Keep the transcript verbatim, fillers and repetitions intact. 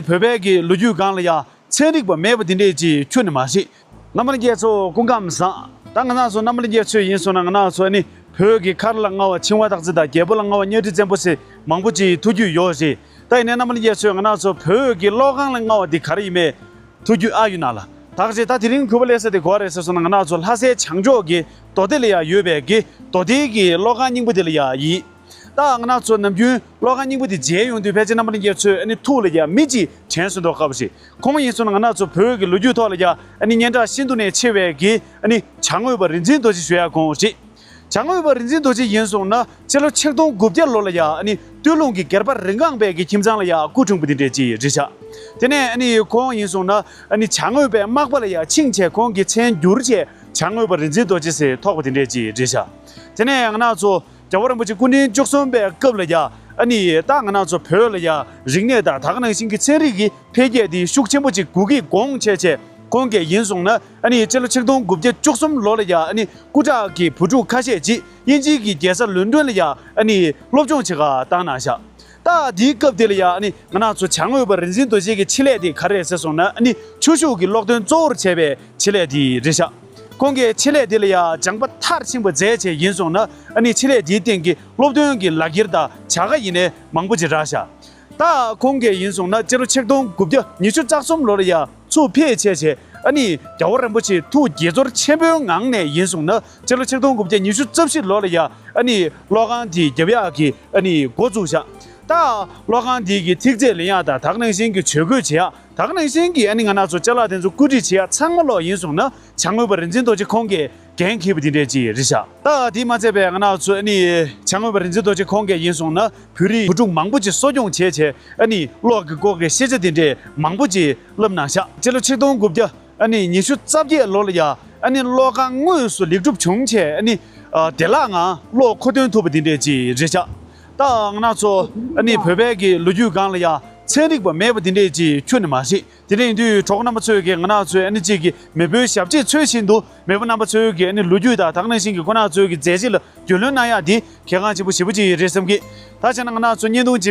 བོད་པའི་གི་ལོ་རྒྱུས་སྒང་ལ་ཡ་ཚན་རིག་པ་མེད་པ་དེ་འདྲས་ཅིག་ཁྱོན་ནས་མ་རེད། རྣམ་པ་ལྷན་རྒྱས་ཚོ་སྐུ་ཁམས་བཟང་། ད་ང་རང་ཚོ་རྣམ་པ་ལྷན་རྒྱས་ཚོས་ཡིན་སོང་ན་ང་རང་ཚོ་ཨ་ནི་བོད་ཀྱི་མཁར་ལ་སྔ་བ་ཕྱིང་པ་སྟག་རྩེ་དང་རྒྱལ་པོ་ལ་སྔ་བ་གཉའ་ཁྲི་བཙན་པོ་ཟེར་མང་པོ་ཅིག་ཐུག་རྒྱུ་ཡོད་རེད། ད་ཡིན་ནའི་རྣམ་པ་ལྷན་རྒྱས་ཚོས་ང་རང་ཚོ་བོད་ཀྱི་གློག་ཁང་ལ་སྔ་བ་འདི་ག་རེ་ཡིན་མེད་ཐུག་རྒྱུ་ཨ་ཡོད་ན་ལ། ད་ག་ཅིག་ད་དེ་རིང་གུས་པ་ལེ་ས་དེ་གོ་རེད་ཟེར་སོང་ན་ང་རང་ཚོ་ལྷ་སའི་བྱང་ཕྱོགས་ཀྱི་མདོ་སྡེ་ལ་ཡ་ཡོད་པའི་གི་མདོ་སྡེའི་གི་གློག་ཁང་རྙིང་པ་དེ་ལ་ཡ་ཡིན། ད་ང་རང་ཚོ་ནམ་རྒྱུན་གློག་ཁང་རྙིང་པ་དེ་མཇལ་ཡོང་དུས་ཕལ་ཆེར་རྣམ་པ་ལྷན་རྒྱས་ཚོས་ཨ་ནི་ཐུགས་ལ་ཡ་མིག་ཅིག་དྲན་སོང་མདོག་ཁ་པོ་ཞིག་ཁོང་ཡིན་སོང་ན་ང་རང་ཚོ་བོད་ཀྱི་ལོ་རྒྱུས་ཐོག་ལ་ཡ་ཨ་ནི་སྙན་གྲགས་ཤིན་ཏུ་ནས་ཆེ་བའི་གི་ཨ་ནི་བྱང་ངོས་པ་རིག་འཛིན་རྡོ་རྗེ་ཞུ་ཡ་ཁོང་རེད། བྱང་ངོས་པ་རིག་འཛིན་རྡོ་རྗེ་ཡིན་སོང་ན་སྤྱི་ལོ་ཆིག་སྟོང་དགུ་བརྒྱ་ལོ་ལ་ཡ་ཨ་ནི་སྟོད་ལུང་གི་སྒེར་པ་རི་སྒང་པའི་གི་ཁྱིམ་ཚང་ལ་ཡ་སྐུ་འཁྲུངས་པ་དེ་འདྲས་ཅིག་རེད་ཤག་དེ་ནས་ཨ་ནི་ཁོང་ཡིན་སོང་ན་ཨ་ནི་བྱང་ངོས་པའི་དམག་པ་ལ་ཡ་ཕྱིན་བྱས་ཁོང་གི་མཚན་བསྒྱུར་བྱས་བྱང་ངོས་པ་རིག་འཛིན་རྡོ་རྗེ་ཟེར་ཐོགས་པ་དེ་འདྲས་ཅིག་རེད་ཤག་དེ་ནས་ང་རང་ཚོ་རྒྱལ་བ་རིན་པོ་ཆེ་སྐུ་ཕྲེང་བཅུ་གསུམ་པའི་སྐབས་ལ་ཡ་ཨ་ནི་ད་ང་རང་ཚོ་བོད་ལ་ཡ་རིག་གནས་དང་ད་ག་ནང་བཞིན་གྱི་ཚན་རིག་གི་འཕེལ་རྒྱས་དེ་ཤུགས་ཆེན་པོ་ཅིག་སྒུག་གི་དགོངས་བྱས་བྱས་ཁོང་གིས་ཡིན་སོང་ན་ཨ་ནི་སྤྱི་ལོ་ཆིག་སྟོང་དགུ་བརྒྱ་བཅུ་གསུམ་ལོ་ལ་ཡ་ཨ་ནི་སྐུ་དྲག་གི་བུ་ཕྲུག་ཁ་ཤས་ཅིག་དབྱིན་ཇིའི་གི་རྒྱལ་ས་ལོན་ཌོན་ལ་ཡ་ཨ་ནི་སློབ་སྦྱོང་བྱེད་ག་བཏང་གནང་ཤག་ད་དེའི་སྐབས་དེ་ལ་ཡ་ཨ་ནི་ང་རང་ཚོ་བྱང་ངོས་པ་རིག་འཛིན་རྡོ་རྗེ་གི་ཆེད་ལས་དེ་ག་རེ་རེད་ཟེར་སོང་ན་ཨ་ནི་ཆུ་ཤུགས་ཀྱི་གློག་འདོན་གཙོ་བོར་བྱས་པའི་ཆེད་ལས་དེ་རེད་ཤག་ཁོང་གིས་ཆེད་ལས་དེ་ལ་ཡ་སྦྱངས་པ་མཐར་ཕྱིན་པ་མཛད་བྱས་ཡིན་སོང་ན་ཨ་ནི་ཆེད་ལས་དེའི་སྟེང་གི་སློབ་སྟོན་གྱི་ལག་འཁྱེར་དང་བྱ་དགའ་ཡིན་ནའི་མང་པོ་ཅིག་རག་ཤག་ད་ཁོང་གིས་ཡིན་སོང་ན་སྤྱི་ལོ་ཆིག་སྟོང་དགུ་བརྒྱ་ཉི་ཤུ་རྩ་གསུམ་ལོ་ལ་ཡ་ཚུར་ཕེབས་བྱས་བྱས་ཨ་ནི་རྒྱལ་བ་རིན་པོ་ཆེ་ཐུགས་དགྱེས་ཚོར་ཆེན་པོའི་ངང་ནས་ཡིན་སོང་ན་སྤྱི་ལོ་ཆིག་སྟོང་དགུ་བརྒྱ་ཉི་ཤུ་རྩ་བཞི་ལོ་ལ་ཡ་ཨ་ནི་གློག་ཁང་དེ་རྒྱབ་ཡག་གི་ཨ་ནི་འགོ་བཙུགས་ཤག་ད་གློག་ཁང་དེ་གི་ཐིག་ཚད་ལེན་ཡག་དང་ད་ག་ནང་བཞིན་གྱི་ཇུས་འགོད་བྱེད་ཡག་ད་ག་ནང་བཞིན་གྱི་ཨ་ནི་ང་རང་ཚོ་ཅ་ལག་དེ་ཚོ་བཀོད་སྒྲིག་བྱེད་ཡག་ཚང་མ་ལོག་ཡིན་སོང་ན་བྱང་ངོས་པ་རིག་འཛིན་རྡོ་རྗེ་ཁོང་གིས་འགན་འཁྱེར་བ་དེ་འདྲས་ཅིག་རེད་ཤག་ད་དེ་མ་ཚད་པའི་ང་རང་ཚོ་ཨ་ནི་བྱང་ངོས་པ་རིག་འཛིན་རྡོ་རྗེ་ཁོང་གིས་ཡིན་སོང་ན་བོད་རིགས་བུ་ཕྲུག་མང་པོ་ཅིག་གསོ་སྐྱོང་བྱས་བྱས་ཨ་ནི་གློག་གི་སྐོར་གྱི་ཤེས་བྱ་དེ་འདྲས་མང་པོ་ཅིག་བསླབས་གནང་ཤག་སྤྱི་ལོ་ཆིག་སྟོང་དགུ་བརྒྱ་ཨ་ནི་ཉི་ཤུ་རྩ་བརྒྱད་ལོ་ལ་ཡ་ཨ་ནི་གློག་ཁང་དངོས་སུ་ལེགས་གྲུབ་བྱུང་བྱས་ཨ་ནི་ཨ་བདེ་བླག་ངང་གློག་མཁོ་འདོན་ཐུབ་པ་དེ་འདྲས་ཅིག་རེད་ཤག་ད་ང་རང་ཚོ་ཨ་ནི་བོད་པའི་གི་ལོ་རྒྱུས་སྒང་ལ་ཡ་ཚན་རིག་པ་མེད་པ་དེ་འདྲས་ཅིག་ཁྱོན་ནས་མ་རེད། དེ་འདྲ་ཡིན་དུས་གྲོགས་པོ་རྣམ་པ་ཚོས་ཀྱིས་ང་རང་ཚོའི་ཨ་ནི་གཅིག་གི་མེས་པོའི་ཞབས་རྗེས་འཚོལ་བཞིན་དུ་མེས་པོ་རྣམ་པ་ཚོའི་གི་ཨ་ནི་ལོ་རྒྱུས་དང་ད་ག་ནང་བཞིན་གྱི་ཁོ་རང་ཚོའི་གི་མཛད་རྗེས་ལ་རྒྱུས་ལོན་གནང་ཡག་འདི་གལ་འགངས་ཆེན་པོ་ཞེ་པོ་ཅིག་རེད་བསམ་གི། ད་བྱས་ན་ང་རང་ཚོ་བརྙན་ཐུང་ཅིག